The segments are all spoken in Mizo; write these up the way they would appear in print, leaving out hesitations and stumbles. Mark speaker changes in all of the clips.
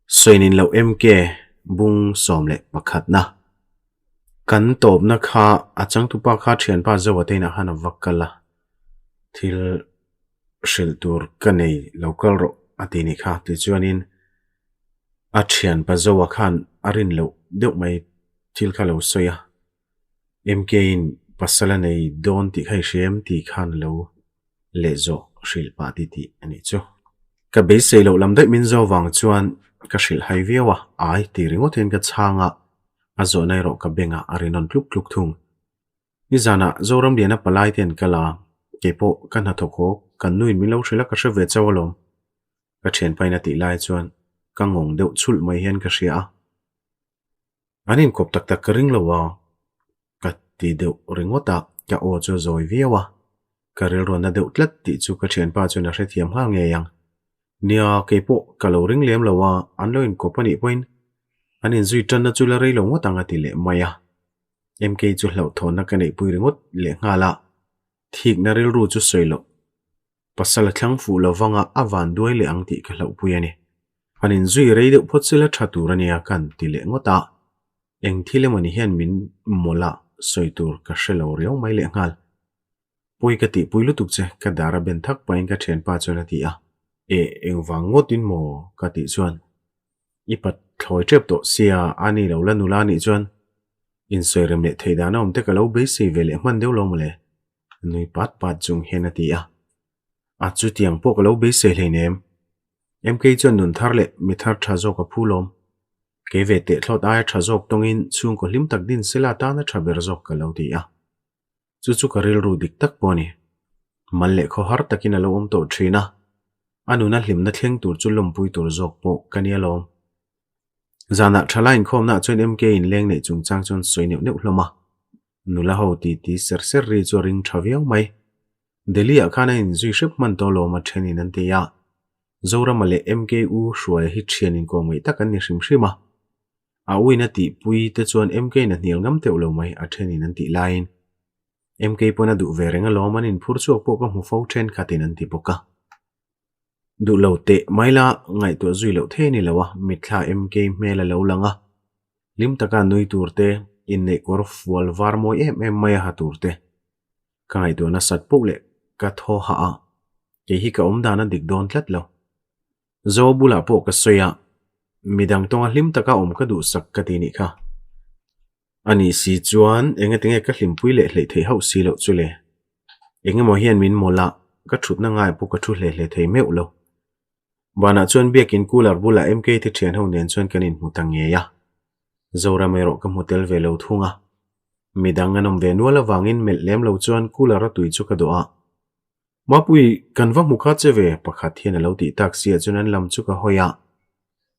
Speaker 1: Sawinin loh MK bung 11 na. Kan tawpna kha a changtupa kha thianpa Zoa te inah khan a va kal a, thil hrilh tur ka nei lo kal rawh a ti nih kha. Tichuanin a thianpa Zoa khan a rin loh deuh mai thil kha lo sawi a, MK in pasal a nei dawn tih kha i hria em tih khan lo leh zawh hrilh pah ti tih a nih chu. Ka beisei loh lam daih min zo vang chuan ka hrilh hai viau a, ai ti ringawt hian ka chhang a, a zawhna erawh ka bengah a ri nawn tluk tluk thung. Nizanah Zoramliana palai te an kal a, keipawh ka hnathawk haw kan nuin min lo hrilh a ka hre ve chauh alawm. Ka thianpain a tih lai chuan ka ngawng deuh chhulh mai hian ka hria a. An inkawp tak tak ka ring lo a, ka ti deuh ringawt a, ka aw chu a zawi viau a. Ka rilruanna deuh tlat tih chu ka thianpa chuan a hrethiam nghal ngei ang. Nia, kei pawh ka lo ring lem lo a, an lo inkawp a nih pawhin an inzui tanna chu la rei lo ngawt ang a ti leh mai a. MK chu hlauhthawnna ka neihpui ringawt leh nghal a, thikna rilru chu sawi loh. Pasal a thlang fuh lo vanga a van duai leh ang tih ka hlauhpui a ni. Han inzui rei deuh phawt sela tha tur a nia kan ti leh ngawt a. Eng thil emaw ni hian min mawlh a sawi tur ka hre lo riau mai leh nghal. Pawi ka tihpui lutuk che ka dar a ben thak pahin ka thianpa chuan a ti a. Eh engvang ngawtin maw ka tih chuan i pat thlawi tep tawh sia a ni lo la nula nih chuan insawi rem leh theih dan a awm te ka lo beisei ve leh hman deuh lo mawle. Nui pat pat chung hian a ti a. A chutiang pawh ka lo beisei hleinem. MK chuan nun thar leh mi thar tha zawk a phu lawm. Kei ve teh thlawt aia tha zawk tawngin chhungkaw hlim tak din sela tana tha ber zawk ka lo ti a. Chu chu ka rilru dik tak pawh a ni. Mal leh khaw har takin a lo awm tawh thin a. A nuna hlimna thleng tur chu lawmpui tur zawk pawh ka nia lawm. Zanah thalai inkhawmnaah chuan MK inleng neih chungchang chuan sawi neuh neuh hlawm a. Nula ho titi ser ser ri chu a ring tha viau mai. Delhi ah khan a inzui hrep hman tawh lawm a then in an ti a. Zorama leh MKU hruaia hi thian inkawm ngaih tak an ni hrim hrim a. A uin a tihpui te chuan MK in a hnial ngam teuh lo mai a then in an tih laiin MK pawn a duh ve reng alawm an inphur chhuak pawh ka hmu fo thenkhat in an ti bawk a. Duh lo teh mai la ngaihtuah zui loh thei a ni lo a, mitthla MK hmel a lo lang a. Hlim taka nui tur te, inneih kawr fual var mawi em em mai a ha tur te. Ka ngaihtuah nasat poh leh ka thaw hah a, kei hi ka awm dan a dik dawn tlat lo. Zo bulah pawh ka sawi a, midang tawnga hlim taka awm ka duhsak ka ti nih kha. A nih si chuan engatinge ka hlimpui leh hleih theih hauh si loh chu le? Engemaw hian min mawlh a, ka thutna ngai pawh ka thu hle hle thei meuh lo. Vanah chuan biakin cooler bulah MK te thian ho nen chuan kan inhmu ta ngei a. Zoram erawh ka hmu tel ve lo thung a. Midang an awm ve nual avangin melh lem lo chuan cooler a tui chu ka dawh a. Mapui, kan va hmu kha che ve, pakhat hian a lo tih tak siah chuan an lam chu ka hawi a.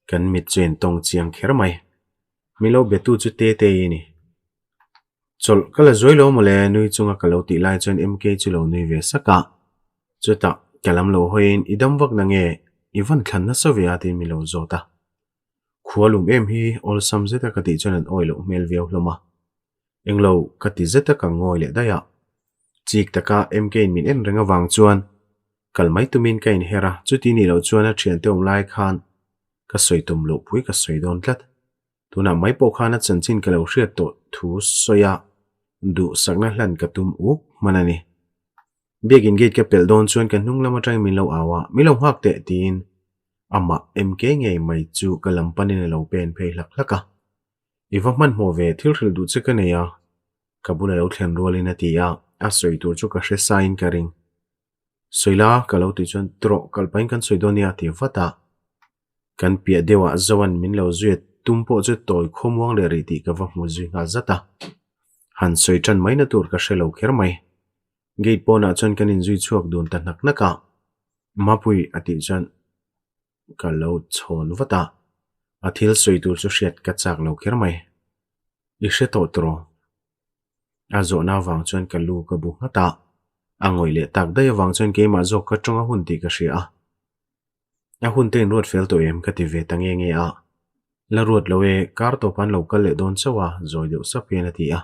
Speaker 1: Kan mit chu intawng chiang kher mai. Mi lo betu chu Tetei i ni. Chawlh ka la zuai lo mawle, nui chunga ka lo tih lai chuan MK chu lo nui ve sak a. Chutah, ka lam lo hawiin i dam vak na nge, i van thlan nasa ve a tiin mi lo zawt a. Khua lum em hi awlsam zeta ka tih chuan an awi loh hmel viau hlawm a. Englo ka ti zeta ka ngawi leh daih a. Chik taka MK in min en reng avang chuan kal mai tumin ka inher a, chuti nih loh chuan a thiante awm lai khan ka sawi tum loh pui ka sawi dawn tlat. Tunah mai pawh khan a chanchin ka lo hriat tawh thu sawi a, duhsakna hlan ka tum uk hman a ni. Biakin gate ka pelh dawn chuan ka hnung lam atangin min lo au a, min lo nghak teh tiin amah MK ngei mai chu ka lam panin a lo pen phei hlak hlak a. I va hmanhmawh ve, thil hrilh duh che ka nei a, ka bula lo thlen rualin a ti a, a sawi tur chu ka hre sain ka ring. Sawi la, ka lo tih chuan tawh kal pahin kan sawi dawn nia a ti vat a. Kan piah deuhah Zoan min lo zui a tum pawh chu tawi khawmuang leh rih tih ka va hmu zui nghal zat a. Han sawi tan mai na tur ka hre lo kher mai. Gate pawnah chuan kan inzui chhuak dun ta hnak hnak a. Mapui a tih chuan ka lo chhawn vat a. A thil sawi tur chu hriat ka chak lo kher mai. I hre tawh tawh. A zawhna avang chuan ka lu ka bu nghat a. A ngawih leh tak daih avang chuan keimah zawk ka tawng a hun tih ka hria a. A hun te in ruat fel tawh em ka ti ve ta nge nge a. La ruat lo e, kar tawp an lo kal leh dawn chauh a, zawi deuh sap hian a ti a.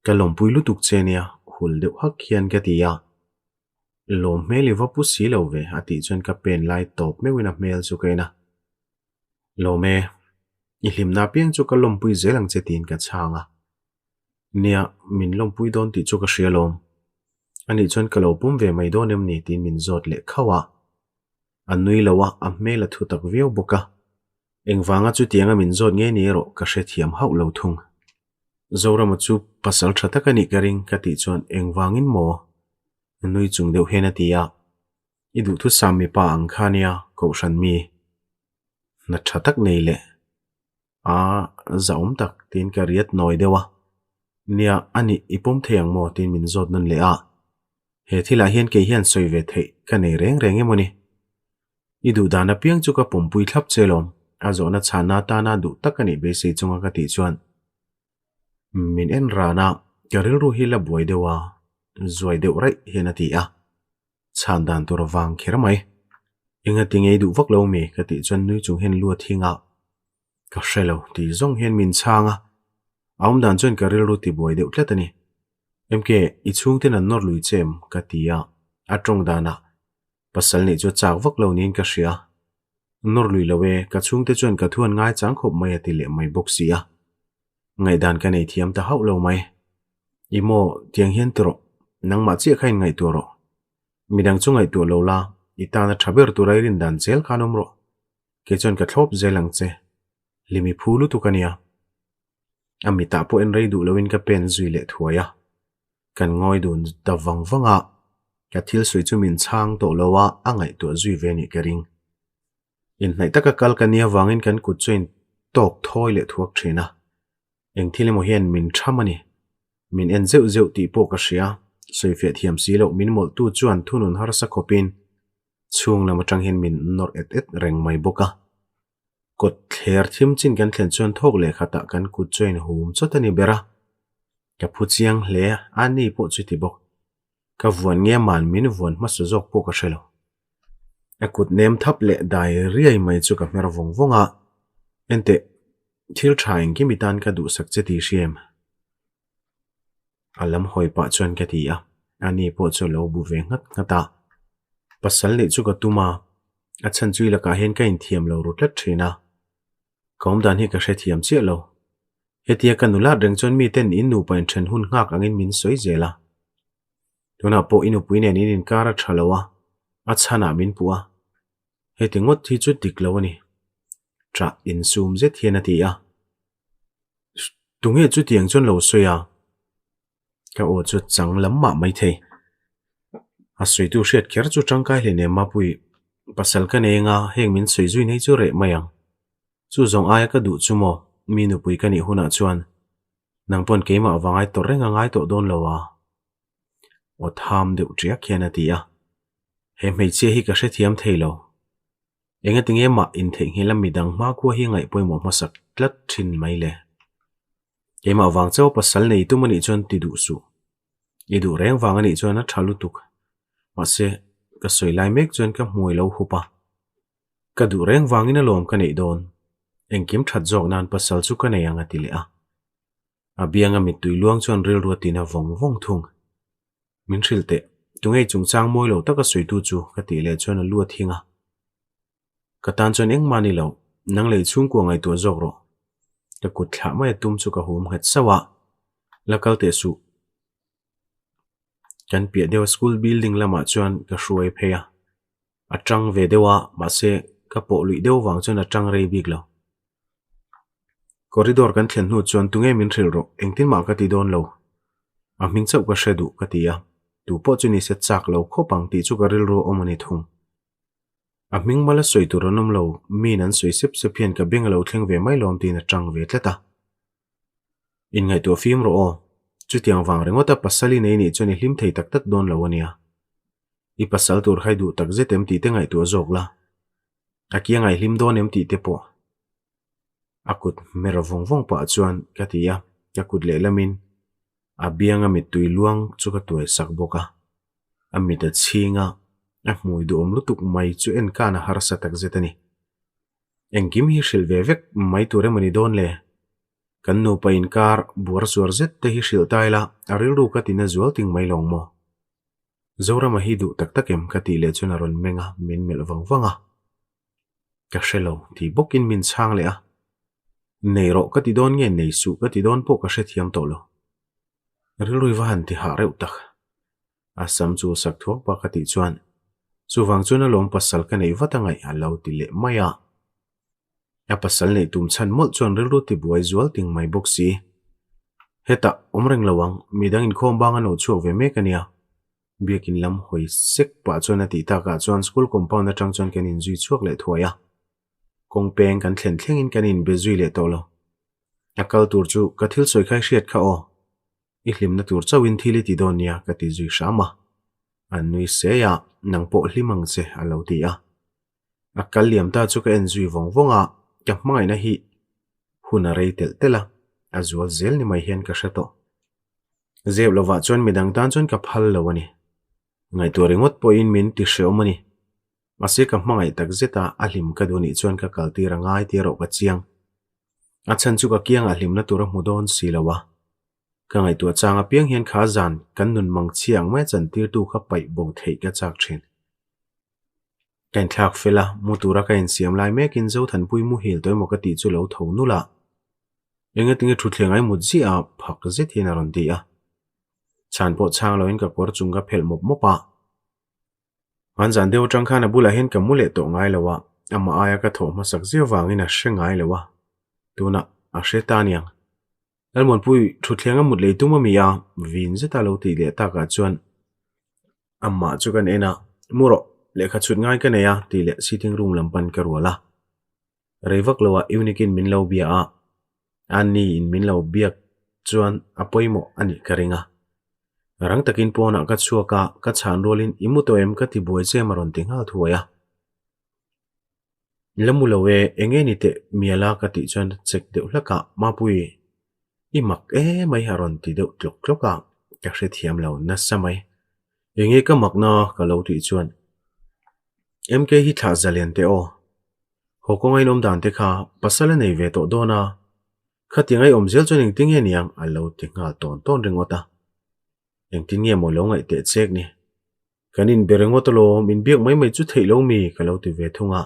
Speaker 1: Ka lawmpui lutuk che nia, hul deuh hak hian ka ti a. Lawm hmel i va pu si lo ve, a tih chuan ka pen lai tawp meuhin a hmel chu ka en a. Lawm e, i hlimna apiang chu ka lawmpui zel ang che tiin ka chhang a. Nia, min lawmpui dawn tih chu ka hria lawm. Anih chuan ka lo pawm ve mai dawn em ni tiin min zawt leh khauh a. A nui lo a, a hmel a thu tak viau bawk a. Engvanga chutianga min zawt ngei ni erawh ka hrethiam hauh lo thung. Zorama chu pasal tha tak a nih ka ring ka tih chuan engvangin maw? Nui chung deuh hian a ti a. I duhthusam mipa ang kha nia Kohhran mi hna tha tak nei leh a zahawm tak tiin ka riat nawi deuh a. Nia a nih i pawm thei ang maw tiin min zawt nawn leh a. He thilah hian kei hian sawi ve theih ka nei reng reng emaw ni? I duh dan apiang chu ka pawmpui thlap che lawm, a zawhna chhanna atana duh tak a nih beisei chunga ka tih chuan min en ran a, ka rilru hi la buai deuh a, zuai deuh raih hian a ti a, chhan dan tur vang kher mai. Engati ngei duh vak lo mi? ka tih chuan nui chung hian lu a thing a, ka hre lo tih zawng hian min chhang a, a awm dan chuan ka rilru ti buai deuh tlat a ni. MK, i chhungten an nawr lui che em? ka ti a, a tawng danah Pasal neih chu a chak vak lo niin ka hria. Nawr lui lo e, ka chhungte chuan ka thu an ngai chang khawp mai a ti leh mai bawk si a. Ngaihdan ka nei thiam ta hauh lo mai. I maw, tiang hian ti rawh, nangmah chiah kha inngaihtuah rawh. Midang chu ngaihtuah lo la, i tana tha ber tura i rin dan zel khan awm rawh. Kei chuan ka thlawp zel ang che. Hlimi phu lutuk a nia. A mitah pawh en rei duh loin ka pen zui leh thuai a. Kan ngawi dun ta vang vang a, ka thil sawi chu min chhang tawh lo a, a ngaihtuah zui ve nih ka ring. Inhnaih taka kal ka nia vangin kan kut chu a intawk thawi leh thuak thin a. Eng thil emaw hian min tham a ni. Min en zeuh zeuh tih pawh ka hria, sawifiah thiam si loh min mawlhtu chuan thunun harsa khawpin chhung lam atang hian min nawr et et reng mai bawk a. Kawt thler thim chin kan thlen chuan thawk leh khatah kan kut chu a inhum chawt a ni ber a. Ka phu chiang hle a, a ni pawh chu ti bawk. Ka vuan nge man min vuan hmasa zawk pawh ka hre lo. A kut nem thap leh dai riai mai chu ka hmer vawng vawng a, Enteh, thil tha engkim i tan ka duhsak che tih hria em? A lam hawi pah chuan ka ti a, a ni pawh chu a lo bu ve nghat nghat a. Pasal neih chu ka tum a, a chhan chu i lakah hian ka inthiam lo ru tlat thin a. Ka awmdan hi ka hrethiam chiah lo. Hetia ka nulat reng chuan miten in nupa inthen hun nghak angin min sawi zel a. Tunah pawh i nupui nen in inkar a tha lo a, a chhanah min puh a. Heti ngawt hi chu dik lo a ni. Ṭah insum zet hian a ti a. Tunge chutiang chuan lo sawi a? Ka aw chu chang lam mah maithei. A sawitu hriat kher chu tangkai hle nem Mapui, pasal ka nei anga heng min sawi zui nei chu reh mai ang. Chu zawng aia ka duh chu maw, mi nupui ka nih hunah chuan nang pawn keimah vangai tawrh reng a ngai tawh dawn lo a. Aw tham deuh ṭiak hian a ti a. He hmeichhia hi ka hrethiam thei lo. Engatinge mah intheihnghilh a midang hmakhua hi ngaih pawimawh hmasak tlat thin mai le? Keimah vang chauh pasal nei tum anih chuan ti duh suh. I duh reng vang anih chuan a tha lutuk. Mahse, ka sawi lai mek chuan ka hmuai lo hup a. Ka duh reng vangin alawm ka neih dawn. Engkim that zawk nan pasal chu ka nei ang a ti leh a. A bianga mittui luang chuan rilru a tina vawng vawng thung. Min hrilh teh, tungei chungchang mawi lo taka sawitu chu ka tih leh chuan a lu a thing a. Ka tan chuan engmah ni lo, nang lei chhungkua ngaihtuah zawk rawh. Ka kut thlah mai a tum chu ka hum nghet sauh a, la kal teh suh. Kan piah deuh a school building lamah chuan ka hruai phei a, a tang ve deuh a, mahse ka pawh luih deuh vang chuan a tang rei bik lo. Corridor kan thlen hnu chuan tunge min hrilh rawh, engtin mah ka ti dawn lo. A hming chauh ka hre duh ka ti a, tu pawh chu nise chak lo khawp ang tih chu ka rilru a awm a ni thung. A hming mala sawi tur an awm lo, miin an sawi sep sep hian ka beng a lo thleng ve mai lawm tiin a tang ve tlat a. Inngaihtuah fim rawh aw, chutiang vang ringawta pasal i nei nih chuan i hlim thei tak tak dawn lo a nia. I pasal tur kha i duh tak zet em tih te ngaihtuah zawk la. A kiang a i hlim dawn em tih te pawh a kut hmer vawng vawng pah chuan ka ti a, ka kut lehlamin a bianga mittui luang chu ka tuai sak bawk a. A mit a chhing a, a hmui duhawm lutuk mai chu en kan a harsa tak zet a ni. Engkim hi hrilh ve vek mai tur emaw ni dawn le? Kan nupa inkar buar zuar zet te hi hrilh ta ila a rilru ka tina zual ting mai lawng maw? Zorama hi duh tak tak em ka tih leh chuan a rawn meng a, min melh vang vang a. Ka hre lo, tih bawkin min chhang leh a. Nei rawh ka ti dawn nge nei suh ka ti dawn pawh ka hrethiam tawh lo. Rilru i va han ti hah reuh tak. A sam chu sak thuak bak a tih chuan chuvang chuan a lawm pasal ka neih vat a ngaih a lo ti leh mai a. A pasal neih tum chhan mawlh chuan rilru ti buai zual ting mai bawk si. Hetah awm reng lo ang, midang inkhawm bang an lo chhuak ve mek a nia. Biakin lam hawi sek pah chuan a tih takah chuan school compound atang chuan kan inzui chhuak leh thuai a. Kawng peng kan thlen thlengin kan inbe zui leh tawh lo. A kal tur chu ka thil sawi kha i hriat kha aw. I hlimna tur chauhin thil i ti dawn nia ka ti zui hram a. An nui sei a, nang pawh hlim ang che a lo ti a. A kal liam ta chu ka en zui vawng vawng a, ka hmangaihna hi hun a rei telh telh a, a zual zel ni mai hian ka hre tawh. Zep lovah chuan midang tan chuan ka phal lo a ni. Ngaihtuah ringawt pawhin min ti hreawm a ni. Mahse ka hmangaih tak zet a, a hlim ka duh nih chuan ka kal tir a ngai tih erawh ka chiang. A chhan chu ka kiangah hlimna tur a hmu dawn si lo a. Ka ngaihtuah chang apiang hian kha zan kan nun mang chhia ang mai a chantirtu kha paih bo theih ka chak thin. Ka inthlak fel a, mu tura ka insiam lai mekin Zothanpui muhil tawh emaw ka tih chu lo tho nulh a. Engatinge thutthleng ai mut ziah a, phak zet hian a rawn ti a. Chhan pawh chhang loin ka kawr chung ka phelh mawp mawp a. Hmanzan deuh atang khan a bulah hian ka mu leh tawh ngai lo a, amah aia ka thawh hmasak ziau vangin a hre ngai lo a, tunah a hre ta aniang. Lalmuanpui, thutthleng a mut lei tum a mi a, vin zeta lo tih leh takah chuan amah chu kan en a, Mu rawh, lehkha chhut ngai ka nei a tih leh sitting room lam pan ka rual a. Rei vak loah Eunice-in min lo bia a, Annie-in min lo biak chuan a pawimawh a nih ka ring a. Rang takin pawnah ka chhuak a, ka chhan rualin i mu tawh em ka ti buai che a rawn ti nghal thuai a. La mu lo e, eng nge ni teh mial a ka tih chuan check deuh hlak a, Mapui, i mak emai a rawn ti deuh tlawk tlawk a, ka hrethiam lo nasa mai. Eng nge ka makna ka lo tih chuan MK hi thlah zalen teh aw. Haw kawnga in awm dan te kha pasal a nei ve tawh dawn a, khatiang a i awm zel chuan engtin nge niang a lo ti nghal tawn tawn ringawt a. Engtin nge maw lo ngaih teh chek ni. Kan inbe ringawt alawm, inbiak mai mai chu theih lo mi ka lo ti ve thung a.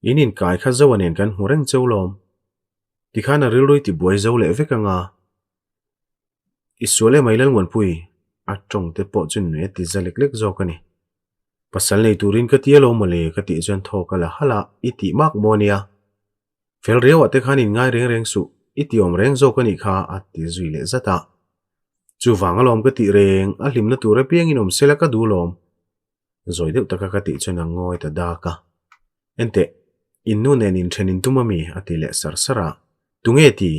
Speaker 1: In inkai kha Zoa nen kan hmu reng cheu lawm. Tikhan a rilru i ti buai zo leh vek anga. I sual emai Lalmuanpui, a tawng te pawh chu nui a ti za lek lek zawk a ni. Pasal nei turin ka ti alawm mawle ka tih chuan thaw ka la halh a, i tih mak maw ania. Fel riauah te khan in ngai reng reng suh, i ti awm reng zawk a nih kha a ti zui leh zat a. Chuvang alawm ka tih reng, a hlimna tur apiangin awm sela ka duh lawm. Zawi deuh taka ka tih chuan a ngawi ta dak a. Enteh, in nu nen inthen in tum a mi? a ti leh sar sar a. Tunge ti?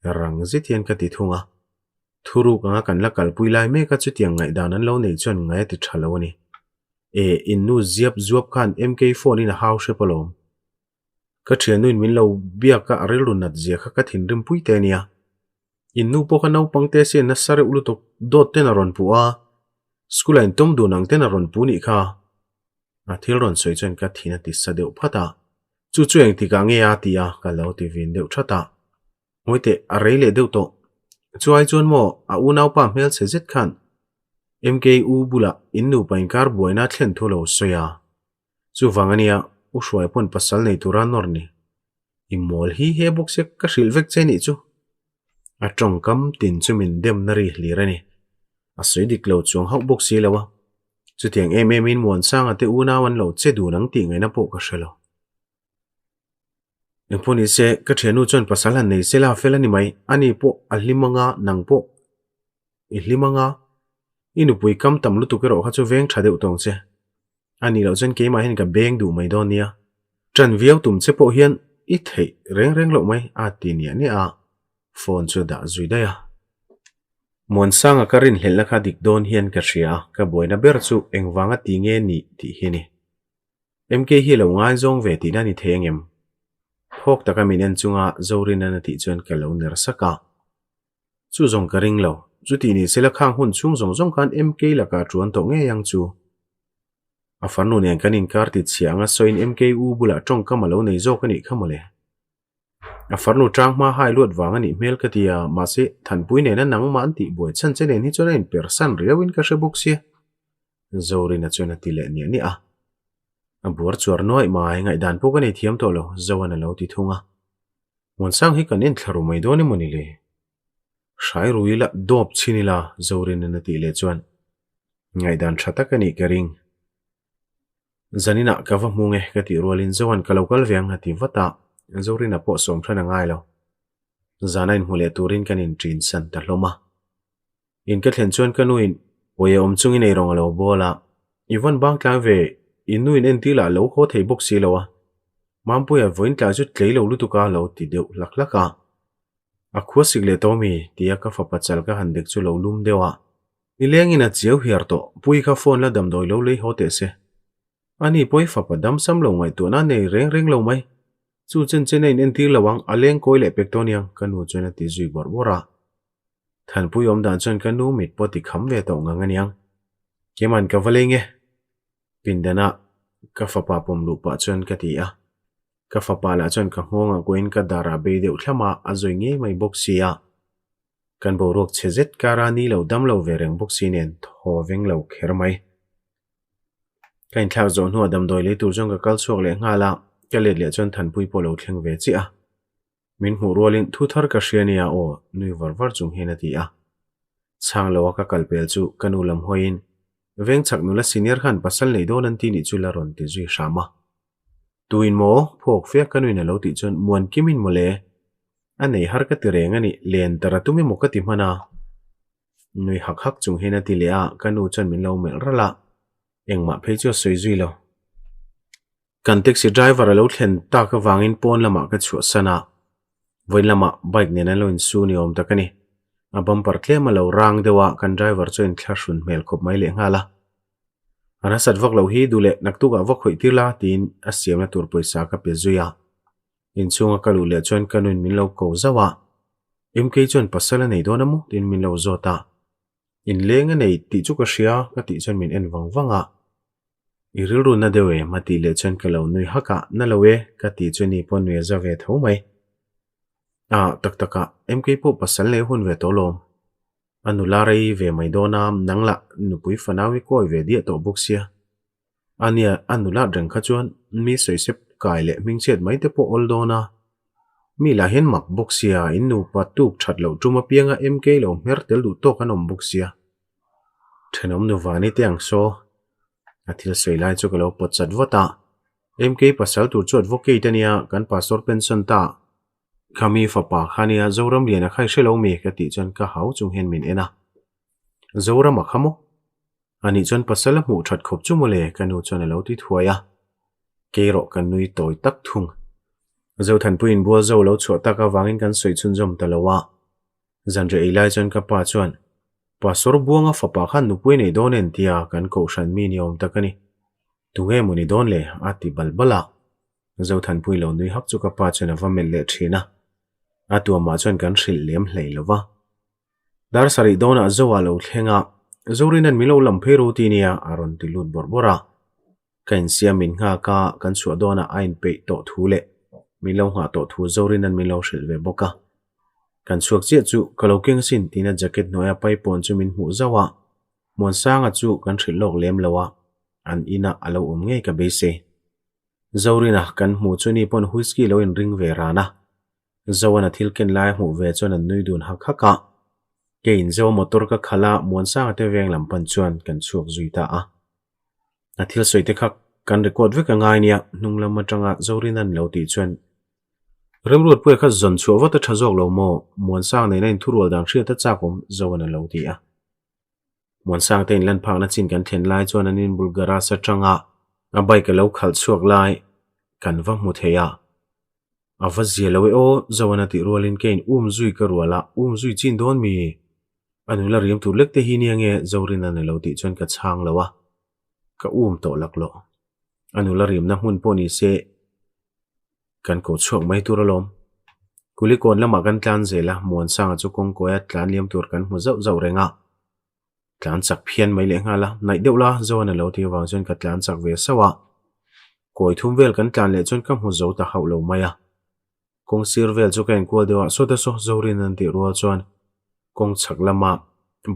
Speaker 1: Rang zet hian ka ti thung a. Thuruk anga kan la kalpui lai mek a chutiang ngaihdan an lo neih chuan ngai a ti tha lo a ni. E, in nu ziap zuap khan MK phone in a hau hrep alawm. Ka thiannuin min lo biak a, a rilru nat zia kha ka thinrim pui te a nia. In nu pawh kha naupang te sian nasa reuh lutuk dawt ten a rawn puh a, school ah intawm dun ang ten a rawn puh nih kha. A thil rawn sawi chuan ka thin a ti sa deuh phat a, chu chu engtikah nge a ti a ka lo ti vin deuh that a. Ngawi teh, a rei leh deuh tawh. Chuai chuan maw a unaupa hmelchhe zet khan MKU bulah in nupa inkar buaina thlen thu lo sawi a. Chuvang a nia, U Hruaia pawn pasal nei tura nawr ni. I mawl hi he bawk sia ka hrilh vek che nih chu. A tawngkam tin chu min demna ri hlir a ni. A sawi dik lo chuang hauh bawk si lo a. Chutiang em em in Muansanga te unau an lo che dun ang tih ngaihna pawh ka hre lo. Engpawh ni se, ka thiannu chuan pasal han nei se la fel a ni mai. Ani pawh a hlim anga, nang pawh i hlim anga. I nupui kam tam lutuk erawh kha chu veng tha deuh tawng che. A nih loh chuan keimah hian ka beng duh mai dawn nia. Ṭan viau tum che pawh hian i theih reng reng loh mai a ti niah niah a, phone chu a dah zui daih a. Muansanga ka rinhlelhna kha dik dawn hian ka hria a, ka buaina ber chu engvanga ti nge nih tih hi a ni. MK hi lo ngaizawng ve tihna ni thei angem? Phawk taka min en chunga Zorin-an a tih chuan ka lo ner sak a. Chu zawng ka ring lo. Chutih ni sela khang hun chhung zawng zawng khan MK lakah ṭuan tawh ngei ang chu. A farnu nen kan inkar ti chhia anga sawiin MK u bulah ṭawngkam a lo nei zawk a nih kha mawle. A farnu ṭang hma hai luat vang a nih hmel ka ti a, mahse Thanpui nena nangmah an tih buai chhan che nen hi chuan a inpersan riauin ka hre bawk sia. Zorina chuan a ti leh niah niah a. A buar chuar nuaih mai, ngaihdan pawh ka nei thiam tawh lo, Zoan a lo ti thung a. Muansang hi kan enthla ru mai dawn emaw ni le? Hrai ru ila, dawp chhin ila, Zorina'n a tih leh chuan ngaihdan tha tak a nih ka ring. Zaninah ka va hmung e ka tih rualin Zoan ka lo kal ve ang a ti vat a, Zorina pawh sawm hran a ngai lo. Zana inhmu leh turin kan inṭin san ta hlawm a. In ka thlen chuan ka nuin Pawia awm chungin eirawng a lo bawl a, I vawn bang tlang ve, i nuin entir lah lo haw thei bawk si lo a, Mampuia vawiin tlai chu tlei lo lutuk a lo ti deuh hlak hlak a. A khua sik leh tawh mi? tia ka fapa chal ka han dek chu lo lum deuh a. Nilengin a chiau hiar tawh, Pui kha phone la damdawi lo lei haw teh se. Ani pawh i fapa dam sam lo ngaihtuahna a nei reng reng lo mai. Chu chen chen a in entir lo ang, a leng kawi leh pek tawh aniang, ka nu chuan a ti zui bawrh bawrh a. Thanpui awm dan chuan ka nu mit pawh ti kham ve tawh ngang aniang. Keman ka va leng e. Pindana ka fapa pawm luh pah chuan ka ti a. Ka fapa lah chuan ka nghawngah kuahin ka darah bei deuh thlam a, a zawi ngei mai bawk si a. Kan boruak chhe zet kara ni lo dam lo ve reng bawk si nen thaw veng lo kher mai. Ka inthlak zawh hnuah damdawi lei tur chuan ka kal chhuak leh nghal a, ka let leh chuan Thanpui pawh lo thleng ve chiah a. Min hmuh rualin thu thar ka hria nia aw, nui var var chung hian a ti a. Chhang loa ka kal pel chu ka nu lam hawiin, Veng chhak nula senior khan pasal nei dawn an ti nih chu la rawn ti zui hram a. Tuin maw? Phawk fia ka nuin a lo tih chuan Muan Kimin mawle. A nei har ka ti reng a ni, len tar a tum emaw ka ti hman a. Nui hak hak chung hian a ti leh a, ka nu chuan min lo melh ralh a, engmah phei chu a sawi zui lo. Kan taxi driver a lo thlen tak avangin pawn lamah ka chhuahsan a, vawiin lamah bike nen an lo insu ni awm tak a ni. A bumper tlem a lo rang deuh a, kan driver chu a inthlahrun hmel khawp mai lehnghal a. A nasat vak loh hi duh leh naktukah va khawih tir la tiin a siamna tur pawisa ka pe zui a. Inchhunga ka luh leh chuan ka nuin min lo ko zauh a, MK chuan pasal a nei dawn a maw? tiin min lo zawt a. Inleng a nei tih chu ka hria ka tih chuan min en vang vang a. I rilru na deuh em? a tih leh chuan ka lo nui hak a, na lo e ka tih chu ni pawh nui a za ve tho mai. Ah, tak tak ah, MK pawh pasal nei hun ve tawh lawm. A nula rei ve mai dawn a, nang lah nupui fanau hi kawi ve diah tawh bawk sia. A nia, a nulat reng kha chuan mi sawisep kai leh hmingchhiat mai te pawh awl dawn a. Mi lah hian mak bawk sia, in nupa tuk that loh tum apianga MK lo hmer tel duh tawk an awm bawk sia. Thenawm nu Vani te ang saw. A thil sawi lai chu ka lo pawt chat vat a. MK pasal tur chu advocate a nia, kan pastor pension ta. Khami fapa kha nia Zoram Liana kha i hre lo mi? ka tih chuan ka hau chung hian min en a. Zoram a kha maw? Anih chuan pasal a hmuh that khawp chu mawle ka nu chuan a lo ti thuai a. Kei erawh ka nui tawi tak thung. Zothanpuiin bual zo lo chhuah tak avangin kan sawi chhunzawm ta lo a. Zanriah ei lai chuan ka pa chuan, Pastor Buanga fapa khan nupui nei dawn en tia kan kohhran mi ni awm tak a ni. Tunge maw ni dawn le? a ti bal bal a. Zothanpui lo nui hak chu ka pa chuan a va melh leh thin a. A tuamah chuan kan hrilh lem hlei lo va. Dar sarih dawnah Zoa lo thleng a, Zorina'n min lo lam phei ro ti nia a rawn ti lut bawrh bawrh a. Ka insiam min nghak a, kan chhuah dawnah a inpeih tawh thu leh min lo nghah tawh thu Zorina'n min lo hrilh ve bawk a. Kan chhuak chiah chu ka lo keng asin tiin a jacket hnuaia paipawn chu min hmuh zauh a, Muansanga chu kan hrilh lawk lem lo a, an inah a lo awm ngei ka beisei. Zorina kan hmuh chu ni pawn whisky lo inring ve ran a, Zoan a thil ken lai a hmuh ve chuan an nui dun hak hak a. Keiin Zoa motor ka khalh a, Muansanga te veng lam pan chuan kan chhuak zui ta a. A thil sawi te kha kan record vek a ngai nia, hnung lam atanga Zorina'n lo tih chuan Remruatpuia kha zawn chhuah vat a tha zawk lo maw? Muansang nena inthurual dan hriat a chak awm, Zoan a lo ti a. Muansangte in lan phakna chin kan thlen lai chuan an inbul garage atanga a bike a lo khalh chhuak lai kan va hmu thei a. A va zia lo e aw, Zoan a tih rualin keiin um zui ka rual a, um zui chin dawn mi? A nula riam tur lek te hi nia nge Zorina'n a lo tih chuan ka chhang lo a, ka um tawh laklawh. A nula riamna hmun pawh ni se Kan ko chhuak mai tur alawm. Kulikawn lamah kan tlan zel a, Muansanga chu kawngkawia tlan liam tur kan hmu zauh zauh reng a. Tlan chak phian mai leh nghal a, naih deuh la, Zoan a lo tih avang chuan ka tlan chak ve sauh a. Kawi thum vel kan tlan leh chuan ka hmu zo ta hauh lo mai a. Kawng sir vel chu ka enkual deuh a, sawta saw Zorin an tih rual chuan kawng chhak lama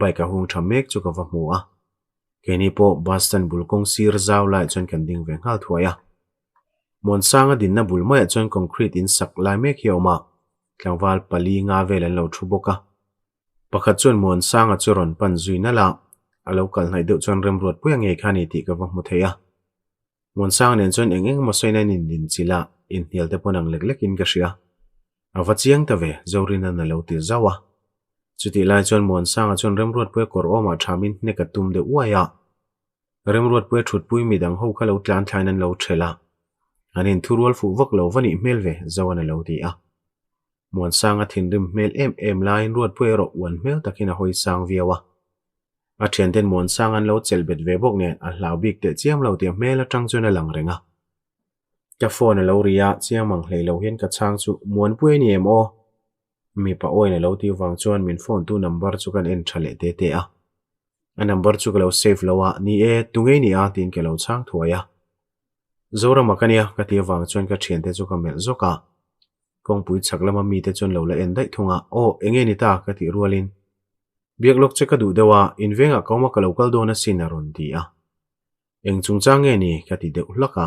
Speaker 1: bike a hung tha mek chu ka va hmu a. Keini pawh bus stand bul kawng sir zau laiah chuan kan ding ve nghal thuai a. Muansanga dinna bul maiah chuan concrete in sak lai mek hi a awm a, tlangval pali nga vel an lo thu bawk a. Pakhat chuan Muansanga chu rawn pan zui nalh a, a lo kal hnaih deuh chuan remruatpui a ngei kha a ni tih ka va hmu thei a. Muansanga nen chuan eng eng emaw sawiin an indinchilh a, inhnial te pawn ang lek lekin ka hria. A va chiang ta ve, Zorina'n a lo ti zauh a. Chutih lai chuan Muansanga chuan remruatpuia kawr awmah thamin hnek a tum deuh uai a. Remruatpuia thutpui midang ho kha lo tlan thlain an lo thelh a. An inthurual fuh vak lo va nih hmel ve, Zoan a lo ti a. Muansanga thinrim hmel em em laiin Ruatpuia erawh uan hmel takin a hawi sang viau a. A thianten Muansanga an lo chelh bet ve bawk nen a hlau bik teh chiam lo tih a hmel atang chuan a lang reng a. Ka phone a lo ri a, chiang mang hlei lo hian ka chhang chu Muanpuia ni em aw? Mipa awiin a lo tih vang chuan min phone tu number chu kan en tha leh te te a. A number chu ka lo save lo a, ni e, tu ngei ni a tiin ka lo chhang thuai a. Zorama ka nia ka tih avang chuan ka thiante chu ka melh zawk a. Kawngpui chhak lama mite chuan lo la en daih thung a, aw enge ni ta ka tih rualin biak lawk che ka duh deuh a, in vengah ka awm a ka lo kal dawn asin a rawn ti a. Eng chungchang nge ni ka ti deuh hlak a,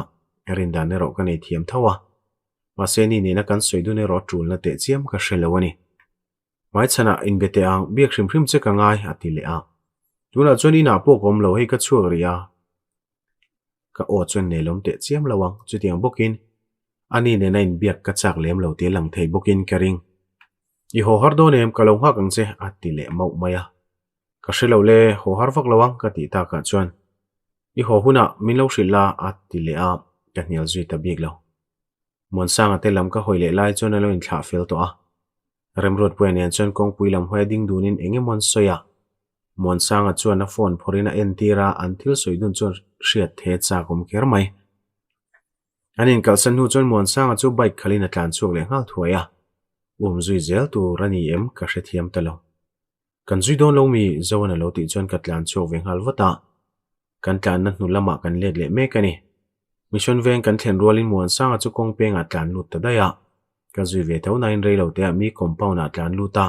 Speaker 1: rindan erawh ka nei thiam tho a. Mahse ni nena kan sawi dun erawh tulna teh chiam ka hre lo a ni. Hmaichhanah inbe teh ang, biak hrim hrim che ka ngai a ti leh a. Tunah chuan inah pawh ka awm lo hei ka chhuak rih a. Ka aw chuan nelawm teh chiam lo ang, chutiang bawkin ani nena inbiak ka chak lem lo tih a lang thei bawkin ka ring. I haw har dawn em, ka lo nghak ang che a ti leh mauh mai a. Ka hre lo le, haw har vak lo ang ka tih takah chuan i haw hunah min lo hrilh la a ti leh a, ka hnial zui ta bik lo. Muansanga te lam ka hawi leh lai chuan a lo inthlah fel tawh a. Remruatpuia nen chuan kawngpui lam hawi a ding dunin eng emaw an sawi a. Muansanga chuan a phone phawrhin a entir a, an thil sawi dun chuan hriat the chak awm kher mai. An inkalhsan hnu chuan Muansanga chu bike khalhin a tlan chhuak leh nghal thuai a. Um zui zel tur a ni em ka hrethiam ta lo. Kan zui dawn lo mi Zoan a lo tih chuan ka tlan chhuak ve nghal vat a. Kan tlanna hnu lamah kan let leh mek a ni. Mission veng kan thlen rualin Muansanga chu kawng pengah tlan lut ta daih a. Ka zui ve tho nain rei lo teah mi compound ah tlan lut a.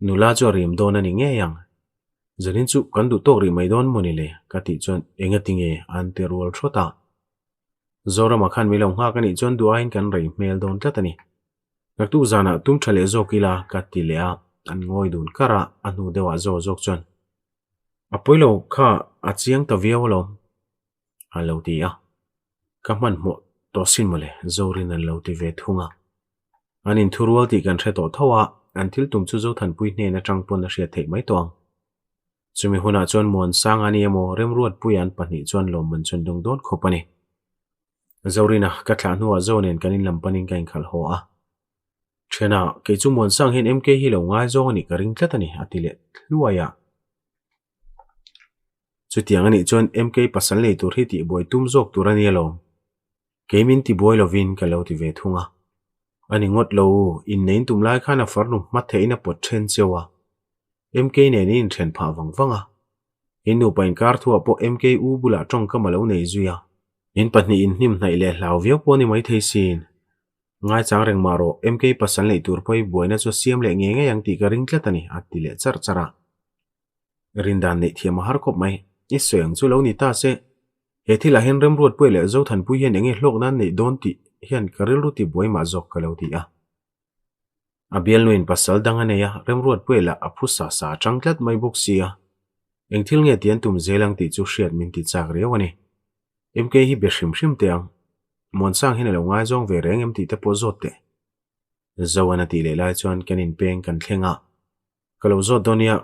Speaker 1: Nula chu a rim dawn a ni ngei ang. Zanin chu kan duh tawk rih mai dawn maw ni le? Ka tih chuan engati nge an ti rual thawt a. Zorama khan mi lo nghak a nih chuan duh aiin kan rei hmel dawn tlat a ni. Naktuk zanah tum tha leh zawk ila ka ti leh a, an ngawi dun kar a, a hnu deuhah zaw zawk chuan a pawi lo kha a chiang ta viau alawm a lo ti a, ka hmanhmawh tawh sin mawle Zorin an lo ti ve thung a. An inthurual tih kan hre tawh tho a, an thil tum chu Zothanpui hnen atang pawn a hriat theih mai tawh ang. Chumi hunah chuan Muansanga ni emaw Remruatpuia an pahnih chuan lawmman chuan dawng dawn khawp a ni. Zorina ka thlah hnuah Zo nen kan inlam panin ka inkhalh haw a. Thiana, kei chu Muansang hian MK hi lo ngaizawng a nih ka ring tlat a ni, a ti leh hluai a. Chutiang a nih chuan MK pasal nei tur hi tihbuai tum zawk tur a nia lawm. Kei min tibuai lovin ka lo ti ve thung a. A ni ngawt lo, inneiin tum lai khan a farnu hma theihin a pawt then cheu a. MK nen in inthen phah vang vang a. In nupa inkar thuah pawh MK u bulah tawngkam a lo nei zui a. In pahnih inhnim hnaih leh hlau viau pawh a ni maithei sin. Ngaichang reng mah rawh, MK pasal neih tur pawh hi buaina chu a siam leh ngei ngei ang tih ka ring tlat a ni, a ti leh charh charh a. Rindan neih thiam a har khawp mai. I sawi ang chu lo ni ta se. He thilah hian Remruatpuia leh Zothanpui hian enge hlawk nan neih dawn tih hian ka rilru ti buai mah zawk ka lo ti a. A bialnuin pasal dang a nei a, Remruatpuia lah a phu sa sa a chang tlat mai bawk si a. Eng thil nge ti an tum zel ang tih chu hriat min ti chak riau a ni. MK hi be hrim hrim teh ang. Muansang hian a lo ngaizawng ve reng em tih te pawh zawt teh. Zoan a tih leh lai chuan kan inpeng kan thleng a. Ka lo zawt dawn nia,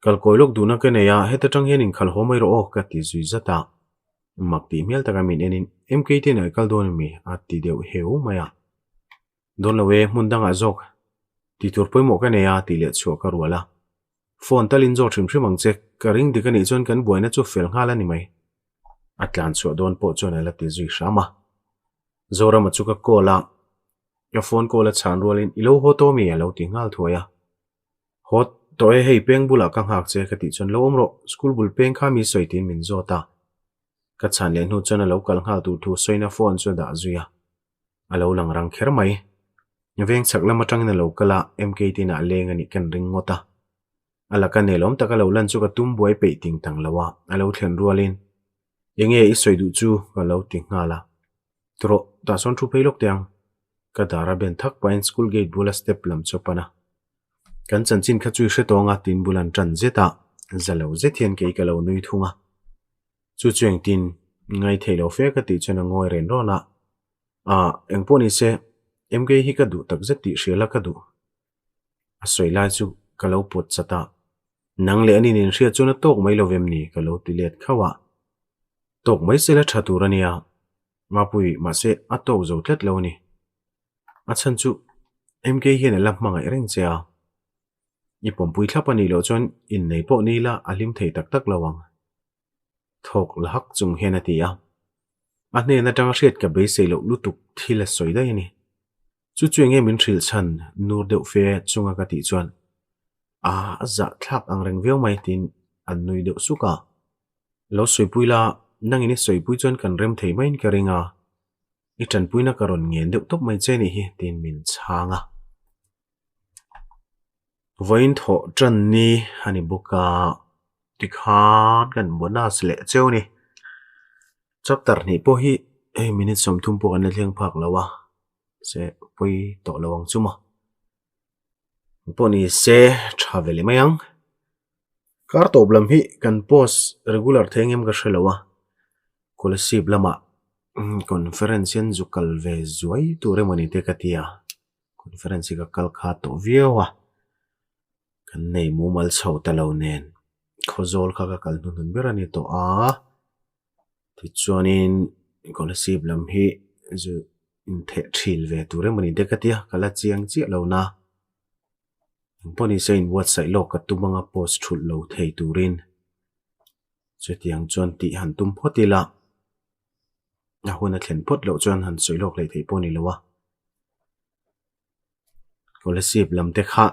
Speaker 1: kal kawi lawk duhna ka nei a, heta tang hian inkhalh haw mai rawh aw ka ti zui zat a. Mak tih hmel taka min enin MK te inah i kal dawn ami? a ti deuh heu mai a. Dawn lo e, hmun dangah zawk tih tur pawimawh ka nei a tih leh chhuah ka rual a. Phone tal in zawt hrim hrim ang che, ka ring dik anih chuan kan buaina chu fel nghal a ni mai. A tlan chhuah dawn pawh chuan a la ti zui hram a. Zorama chu ka call a, ka phone call a chhan rualin i lo haw tawh ami a lo ti nghal thuai a. Haw tawh e hei peng bulah ka nghak che ka tih chuan lo awm rawh, school bul peng kha mi sawi tiin min zawt a. Ka chhan leh hnu chuan a lo kal nghal tur thu sawina phone chu a dah zui a. A lo lang rang kher mai. Veng chhak lam atangin a lo kal a, MK te inah leng a nih kan ring ngawt a. A laka nelawm taka lo lan chu ka tum buai peih ting tang lo a, a lo thlen rualin, Enge i sawi duh chu? ka lo ti nghal a. Tawh, tah sawn thu phei lawk teh ang. Ka dar a ben thak pahin school gate bula step lam chu a pan a. Kan chanchin kha chu i hre tawng a tin bul an tan zet a, za lo zet hian kei ka lo nui thung a. Chu chu engtin ngai thei lo fe ka tih chuan a ngawi ren rawn a. Ah, engpawh ni se, MK hi ka duh tak zet tih hria la ka duh. A sawi lai chu ka lo pawt chat a. Nang leh anin inhriat chuan a tawk mai lo vem ni ka lo ti let khauh a. Tawk mai sela tha tur a nia. Mapui, mahse a tawk zo tlat lo a ni. A chhan chu MK hian a la hmangaih reng che a. I pawmpui thlap a nih loh chuan innei pawh ni ila a hlim thei tak tak lo ang. Thawk la hak chung hian a ti a. A hnen atanga hriat ka beisei loh lutuk thil a sawi daih a ni. Chu chu enge min hrilh chhan nur deuh fe chunga ka tih chuan a a zahthlak ang reng viau mai tiin an nui deuh suk a. Lo sawipui la, nangin i sawipui chuan kan rem thei maiin ka ring a, i tanpuina ka rawn ngen deuh tawp mai che nih hi tiin min chhang a. Vawiin thawh tan ni a ni bawk a, tikhan kan bonus leh cheu a ni. Chapter hnih pawh hi hei minute 30 pawh kan la thleng phak lo a, se pawi tawh lo ang chu maw. Pawh ni se tha ve leh mai ang. Kar tawp lam hi kan post regular thei ang em ka hre lo a, Kolasib lamah conference hian zu kal ve zuai tur emaw ni te ka ti a. Conference hi ka kal kha tawh viau a, kan nei mumal chho ta lo nen Khawzawl kha ka kal hnuhnun ber a ni tawh a, tichuanin Kolasib lam hi zu intheh thin ve tur emaw ni te ka tia, ka la chiang chiah lo na. Engpawh ni se inbuatsaih lawk ka tum anga post thulh lo thei turin chutiang chuan tih han tum phawt ila. A hun a thlen phawt loh chuan han sawi lawk leh theih pawh a ni lo a. Scholarship lam te kha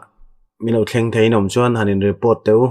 Speaker 1: min lo thleng thei in awm chuan han in report teh u.